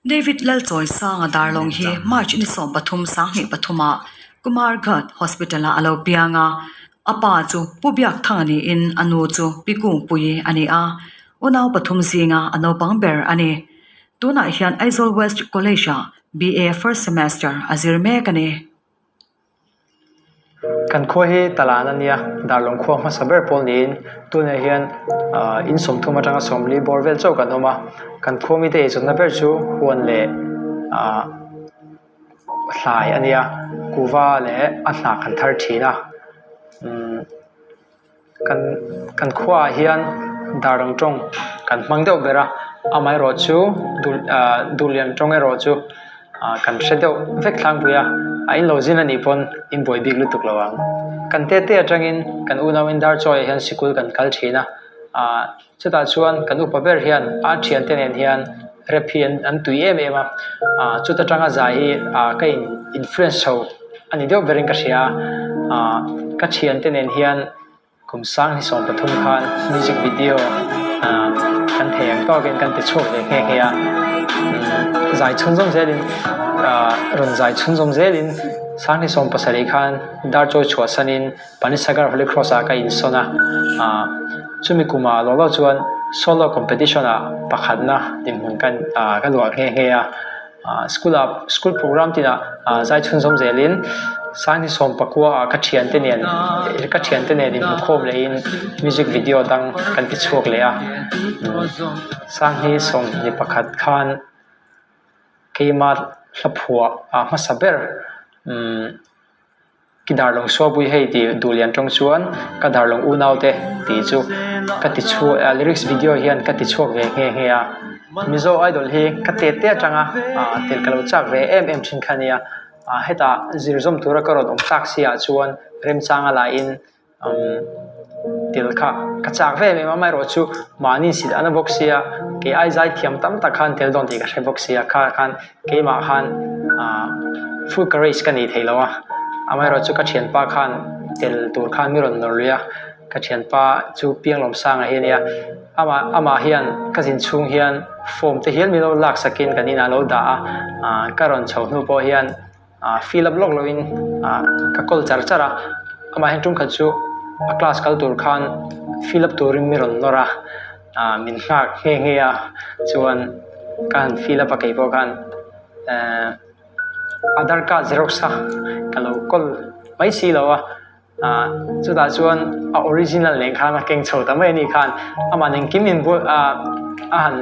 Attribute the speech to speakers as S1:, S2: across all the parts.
S1: David Lalchawisanga Darlawng hi March ni 13 2023 ah Kumarghat Hospital ah a lo piang a, a pa chu Pu Biakthanga niin a nu chu Pi Kungpuii a ni a, unau pathum zinga a naupang ber a ni. Tunah hian Aizawl West College ah BA First Semester a zir mek a ni.
S2: Kan khua hi Talan a nia, Darlawng khua hmasa ber pawl niin tunah hian ahh in 30 atanga 40 bawr vel chauh kan awm a, kan khua mite eizawnna ber chu huan leh ahh hlai a nia, kuva leh a hnah kan thar thin a umm kan kan khuaah hian Darlawng tawng kan hmang deuh ber a, amaherawhchu dul ahh duhlian tawng erawh chu. Ah kan hre deuh vek tlangpui a, a in lo zin anih pawn in buai bik lutuk lo ang. Kan te te atangin kan unauin Darchawi ah hian sikul kan kal thin a, ah chutah chuan kan upa ber hian a thiante nen hian rep hi an tui em em a, ah chuta tanga zai hi ah ka in influence chho a ni deuh berin ka hria a, ah ka thiante nen hian Kum sang hi 13 khan music video ah kan thei ang tawkin kan ti chhuak ve nghe nghe a, umm zai chhunzawm zelin ah rawn zai chhunzawm zelin sang hi 17 khan Darchawi chhuahsanin Panisagar Holy Cross ah ka insawn a, ah chumi kumah lawh lawh chuan solo competition ah pakhatna dinhmun ka ah ka luah nghe nghe a. Ah school ah school program tinah ah zai chhunzawm zelin sangni 19 ah ka thiante nen ka thiante nen inhmukhawm lehin music video dang kan ti chhuak leh a sangni 21 khan keima hla phuah ah hmasa ber umm Ki Darlawng Suapui hei tih Duhlian tawng chuan ka Darlawng unaute tih chu ka ti chhuak a lyrics video hian ka ti chhuak ve nghe nghe a. Mizo Idol hi ka te te atanga tel ka lo chak ve em em thin kha a nia. Hetah zir zawm tura ka rawn awm tak si ah chuan remchanga lahin umm tel kha ka chak ve em em a, amaherawhchu mahni silh a na bawk sia kei ai zai thiam tam tak khan tel dawn tih ka hre bawk sia kha khan keimah khan ah full courage ka nei thei lo a, amaherawhchu ka thianpa khan tel tur khan mi rawn nawr lui a, ka thianpa chu Pianglawmsanga hi a nia amah amah hian ka zin chhung hian form te hial min lo lak sakin kan inah a lo dah a ah ka rawn chho hnu pawh hian. ah fill up lawk loin ah ka call char char a amah hian tum khat chu a class kal tur khan fill up turin mi rawn nawr a ah min nghak nghe nghe a chuan ka han fill up a kei pawh khan ehh aadhar card xerox a ka lo call mai si lo a. Ah chutah chuan a original nen khan a keng chho ta mai a nih khan amah engkim in buai ah a han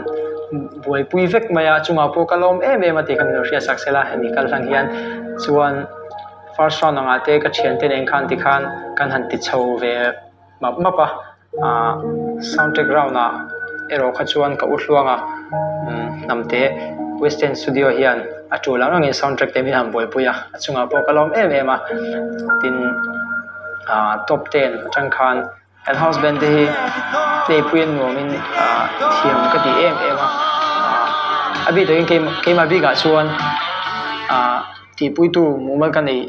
S2: buaipui vek mai a chungah pawh ka lawm em em a tih kha min lo hriat sak sela hemi kal hlang hian chuan first round angah te ka thiante nen khan tikhan kan han ti chho ve map map a ah sound track round ah erawh kha chuan ka u hluang a umm hnamte western studio hian a tul ang angin sound track te min han buaipui a a chungah pawh ka lawm em em a tin ah top ten atang khan kan house band te hi play pui a nuamin ah thiam ka ti em em a ah a bik takin keimah keimah bikah chuan ah tihpuitu mumal ka nei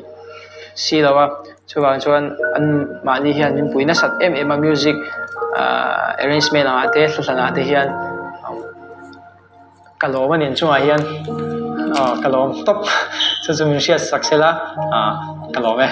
S2: si lo a chuvang chuan an mahni hian min pui nasat em em a music ahh arrangement ah te hla ah te hian ka lawm a ni an chungah hian aw ka lawm tawp chu chu min hriat sak sela ah ka lawm e.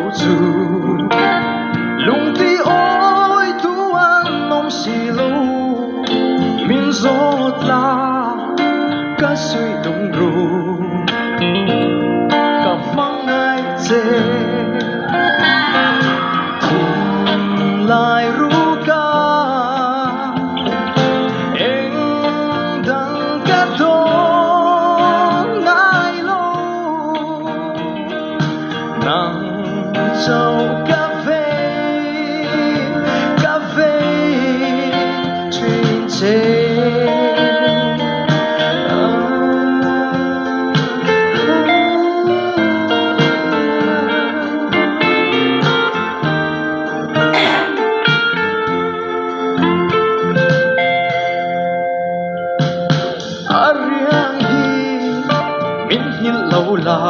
S3: lo chu lung ti awi tu an awm si lo min zawt la ka suih lung ru ka hmangaih che thinlai ruka eng dang ka dawn ngai lo nang chauh ka vei ka vei thin che. A riang hi min nghilh lo la,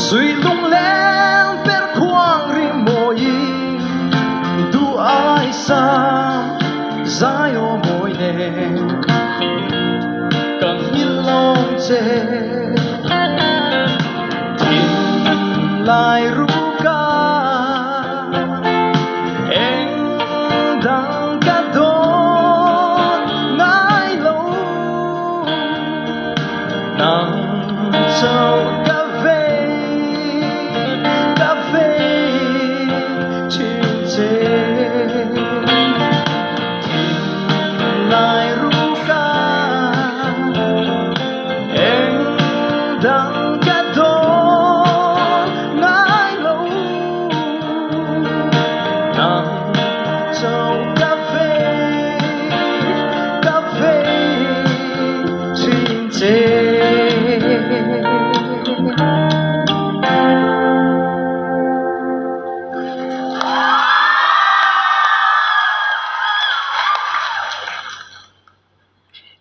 S3: suih lungleng per khuang ri mawi duh ai sam zai aw mawi nen ka nghilh lawm che. Thinlai ruka eng dang ka dawn ngai lo nang chauh ka vei ka vei thin che. Thinlai ruka eng dang ka dawn ngai lo nang chauh ka vei ka vei thin che.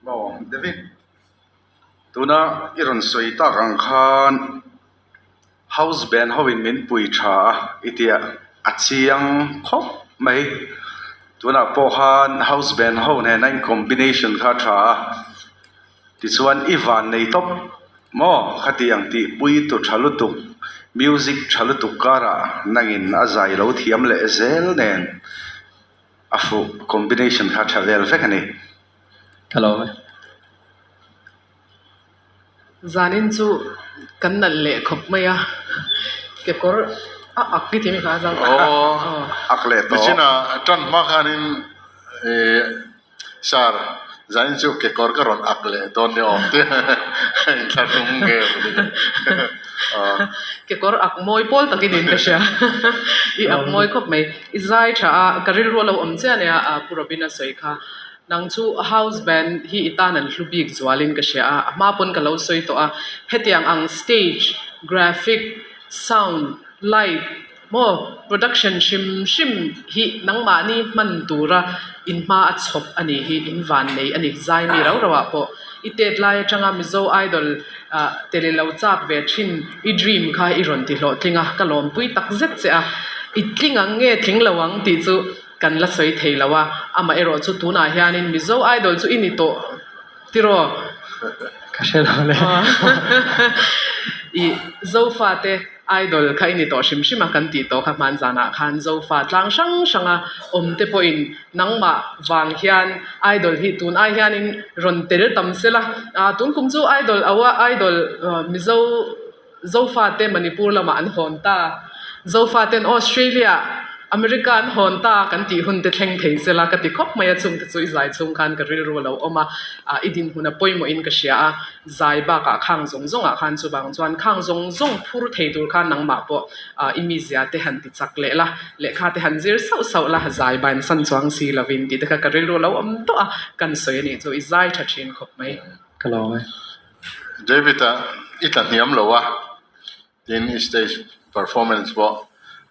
S4: Maw David, tuna i rawn sawi tak ang khan house band ho in min pui tha a i tia a chiang khawp mai. Tunah pawh khan house band ho nena in combination kha a tha a, tichuan i van nei tawp maw khatiang tih pui tu tha lutuk music tha lutuk karah nangin a zai lo thiam leh zel nen. A fuh combination kha tha vel vek a ni.
S2: Ka lo e.
S5: Zanin chu kan nalh leh khawp mai a, kekawr a ak i ti mi kha zau tak a.
S4: Aw, ak leh tawh.
S6: Nichina tan hma khanin Sir, zanin chu kekawr ka rawn ak leh dawn ni awm te inthlahrung nge maw ni le.
S5: Kekawr ak mawi pawl takin in ka hria. I ak mawi khawp mai. I zai tha a, ka rilru a lo awm chiah ania Pu Robin a sawi kha. Nang chu house band hi i tan an hlu bik zualin ka hria a, a hma pawn ka lo sawi tawh a. Hetiang ang stage, graphic, sound, light maw production hrim hrim hi nangmahni hman tura in hma a chhawp a nih hi in van nei a ni. Zai mi rau rauah pawh i tet lai atanga Mizo Idol ah tele lo chak ve thin i dream kha i rawn ti hlawhtling a, ka lawmpui tak zet che a, i tling ang nge tling lo ang tih chu kan la sawi thei lo a, amaherawh chu tunah hianin Mizo Idol chu i ni tawh tiraw?
S2: Ka hre lo le.
S5: I Zofate Idol kha i ni tawh hrim hrim a kan tih tawh kha hman zanah khan Zofa tlang hrang hranga awm te pawhin nangmah vang hian Idol hi tun ai hianin rawn tel tam sela, tun kum chu Idol aua Idol Mizo Zofa te Manipur lamah an hawn ta, Zofa ten Australia, America an hawn ta kan tih hun te thleng thei sela ka ti khawp mai a, chungte chu i zai chhung khan ka rilru a lo awm a, i dinhmun a pawimawhin ka hria a, zai bakah khang zawng zawngah khan chuvang chuan khang zawng zawng phur thei tur khan nangmah pawh i mizia te han ti chak leh la, lehkha te han zir sauh sauh la, zai bansan chuang si lovin tih te kha ka rilru a lo awm tawh a, kan sawi a nih chu i zai tha thin khawp mai.
S2: Ka lo awm e.
S6: David-a i tla hniam lo a, tin i stage performance pawh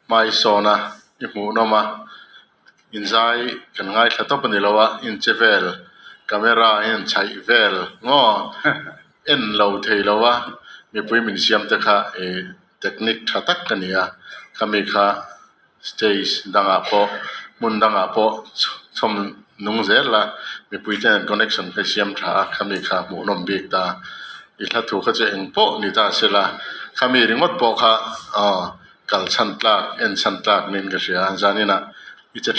S6: hma i sawn a, i hmuhnawm a, inzai kan ngaithla tawp a ni lo a, inche vel, camera hian chhaih vel ngaw en lo thei lo a, mipui min siam te kha ih technique tha tak a ni a, khami kha Stage dangah pawh hmun dangah pawh chhawm nung zel la, mipui ten an connection kha i siam tha a, khami kha hmuhnawm bik ta. I hla thu kha chu eng pawh ni ta se la, khami ringawt pawh kha aw kal chhan tlak en chhan tlak niin ka hria a zaninah i che